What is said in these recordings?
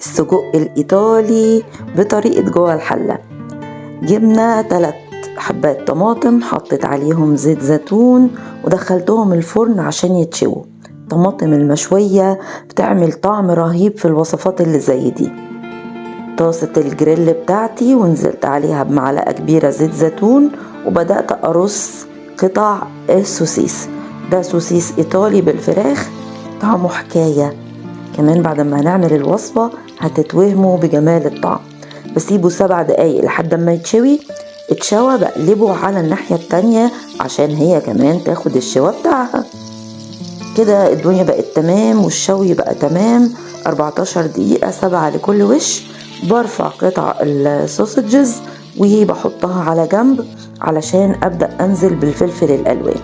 السجق الإيطالي بطريقة جوه الحلة. جبنا 3 حبات طماطم، حطيت عليهم زيت زيتون ودخلتهم الفرن عشان يتشووا. الطماطم المشوية بتعمل طعم رهيب في الوصفات اللي زي دي. طاسة الجريل بتاعتي ونزلت عليها بمعلقة كبيرة زيت زيتون، وبدأت أرص قطع السوسيس. ده سوسيس إيطالي بالفراخ، طعمه حكاية. كمان بعد ما هنعمل الوصفة هتتوهموا بجمال الطعم. بسيبه 7 دقايق لحد ما يتشوي. اتشوى بقلبه على الناحية التانية عشان هي كمان تاخد الشوى بتاعها. كده الدنيا بقت تمام والشوي بقى تمام. 14 دقيقة، 7 لكل وش. برفع قطع السوسجز وبحطها على جنب علشان أبدأ أنزل بالفلفل الألوان.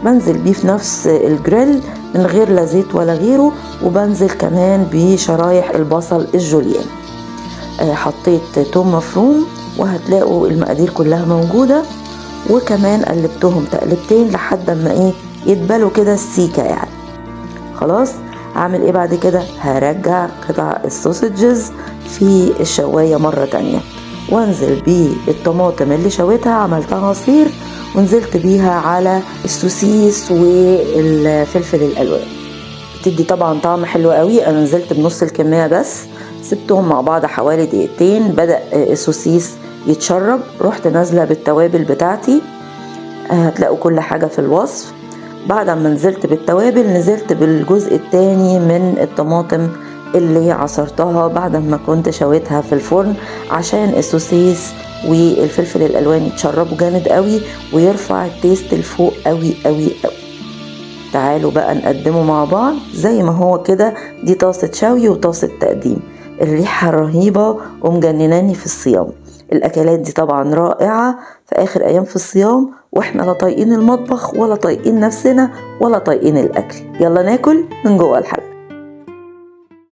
بنزل بيه في نفس الجريل من غير لا زيت ولا غيره، وبنزل كمان بشرايح البصل الجوليان. حطيت توم مفروم وهتلاقوا المقادير كلها موجودة، وكمان قلبتهم تقلبتين لحد ما يتبلوا كده السيكة يعني. خلاص هعمل ايه بعد كده؟ هرجع قطع السوسجز في الشواية مرة تانية، وانزل بالطماطم اللي شويتها عملتها عصير، ونزلت بيها على السوسيس والفلفل الالوان. بتدي طبعا طعم حلو قوي. انا نزلت بنص الكمية بس، سبتهم مع بعض حوالي دقيقتين، بدأ السوسيس يتشرب. رحت نازلة بالتوابل بتاعتي، هتلاقوا كل حاجة في الوصف. بعد ما نزلت بالتوابل نزلت بالجزء التاني من الطماطم اللي عصرتها بعد ما كنت شويتها في الفرن، عشان السوسيس والفلفل الالوان يتشربوا جامد قوي ويرفع ال taste لفوق قوي قوي قوي. تعالوا بقى نقدمه مع بعض زي ما هو كده. دي طاسة شوي وطاسة تقديم. الريحة رهيبة ومجنناني في الصيام. الأكلات دي طبعا رائعة في آخر أيام في الصيام، وإحنا لا طايقين المطبخ ولا طايقين نفسنا ولا طايقين الأكل. يلا ناكل من جوه الحلة.